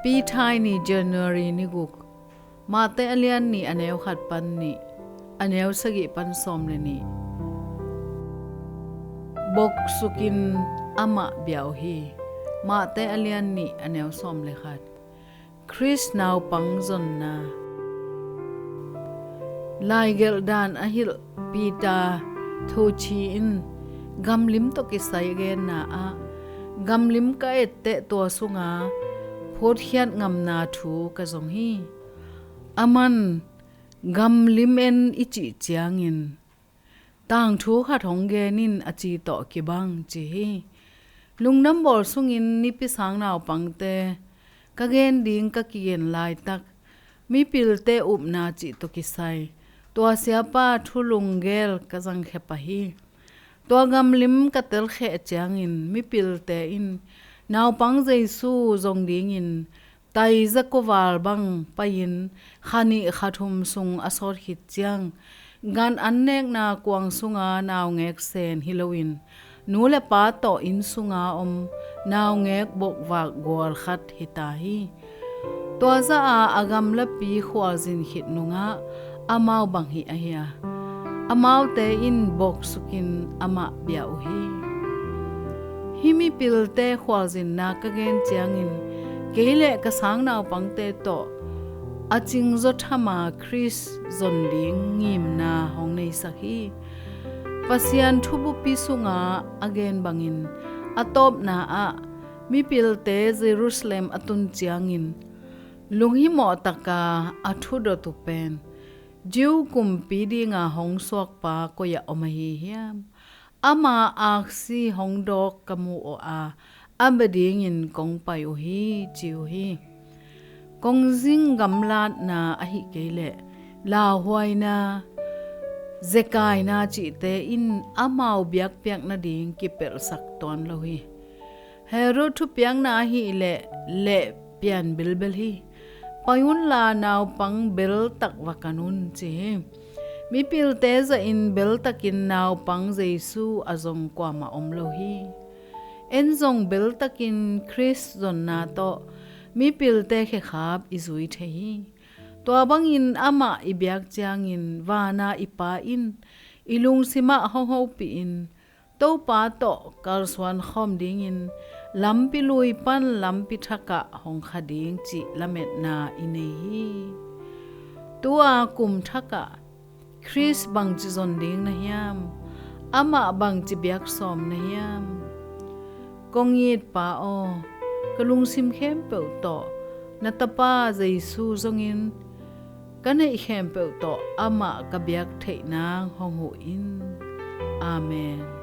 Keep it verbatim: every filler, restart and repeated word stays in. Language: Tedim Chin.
Pi Thai ni, January ni guk. Mate a lian nih, a neu khat pan nih, a neu sagih pan sawm le nih. Boksukin amah bia uh hi. Mate a lian nih, a neu sawm le khat. Khrist naupang zonna. Laigelh dan a hilh Peter Thochi in gamlim tawh kisai a genna ah, gamlim ka etteh tua sunga phutkhiat ngamna thu ka zong hi. Aman gamlim en i cih ciangin, tangthu khat hong gen in a ci tawh kibang ci hi. Lungdam Bawl sungin nipi sang naupangte ka gen ding ka kigen laitak, mipilte upna cih tawh kisai, tua siapa thu lunggel ka zangkhia pah hi. Tua gamlim ka telkheh ciangin mipilte in naupang Jesu zong dingin taiza kuaval bang pai-in kha nih kha thum sung a sawt khit ciang, gan an nekna kuang sunga naungek sen hi loin nu le pa tawh inn sunga om naungek bokvak gual khat hi ta hi. Tua zah a a gamlapi khualzin khit nungah amau bang hih ahi a, amaute in boksukin amah bia uh hi. Hih mipilte khualzinna ka gen ciangin, kei le ka sang naupangte tawh a cingzaw thama Khrist zon ding ngimna hong neisak hi. Pasian thubupi sunga a gen bangin, a tawpna ah mipilte Jerusalem a tun ciangin lunghimawh taka a thudot uh pen Jew kumpi dinga hong suakpa koi-ah om ahi hiam? Ama aksi hong dawk ka mu uh a, a bia dingin kong pai uh hi, ci uh hi. Kongzing gamlatna ahih kei leh lauhuaina, zekaina cihte in amau biakpiak nading kipelhsak tuan lo hi. Herod thupiakna ahih leh leh pian bilbel hi. Pai unla naupang beltak va kan un, ci hi. Mipilte zahin beltakin naupang Jesu a zong kuamah om lo hi. En zong beltakin Khrist zonna tawh mipilte khekhap i zui thei hi. Tua bangin amah i biak ciangin vana i Pa in i lungsimah hong hopihin, Topa tawh kalsuan khawm dingin lampi lui pan lampi thakah hong kha ding cih lametna i nei hi. Tu-a kum thakah Khrist bangci zon ding na hiam? Amah bangci biak sawm na hiam? Kong it Pa aw, ka lungsim khempeuh tawh na Tapa Jesu zongin ka neih khempeuh tawh amah ka biak theih nang hong huh in. Amen.